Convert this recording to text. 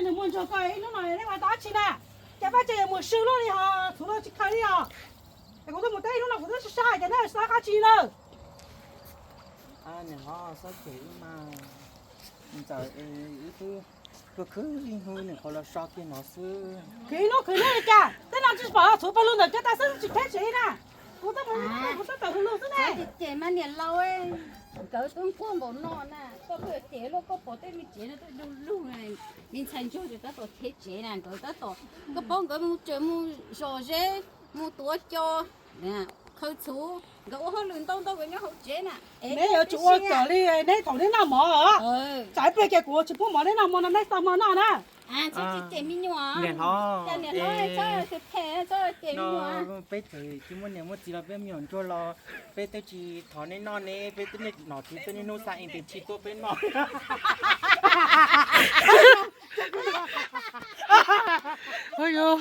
Nws muag ntsuag ko ib hnub no nej ua tau dab tsi na? Cas Paj Tseg yuav muag sw luaj li hos txhuv los tsis khaws li os? Es kuv tuaj mus teb ib hnub no kuv twb sab sab ces nej xav qab tsi lawm. Niam hlob, xob cem wb mas, ntxawm wb twb khwv khwv ib hnub nws qhuav los so kiag no xwb. Khwv ib hnub khwv hnub li cas, tej no tsis pom txhuv pawg lug ntawm kiag tag xwb tsis theb tsev na. Kuv tuaj mus kuv tuaj tawm pawg lug xwb ne. Ces mas niam laus, nkawd twb nquag npaum no na, koj pheej cem luaj, koj pom tej me tsev no twb du lug, me ntxhais ntsuag ces tab tom theb tsev na, nkawd tab tom, koj paub nkawd mus tsev mus zom zeb, mus tuav cos, khaws txhuv, nkawd ua hauj lwm ntau ntau nkawd nyob hauv tsev na. Neb yuav tsum ua kom li neb thaum neb noj mov os. Tsam ib pliag kiag kuv tsis pub mov neb noj mov no neb txo hmo noj na. Tsis cem me nyuam. Niam hlob, peb tseem tsis muaj niam muaj txiv los peb me nyuam ntsuag los peb twb tsis thov neb noj ne, peb twb niaj nom tswv peb niaj hnub xa es tes tsis tuaj peb noj. Ua yog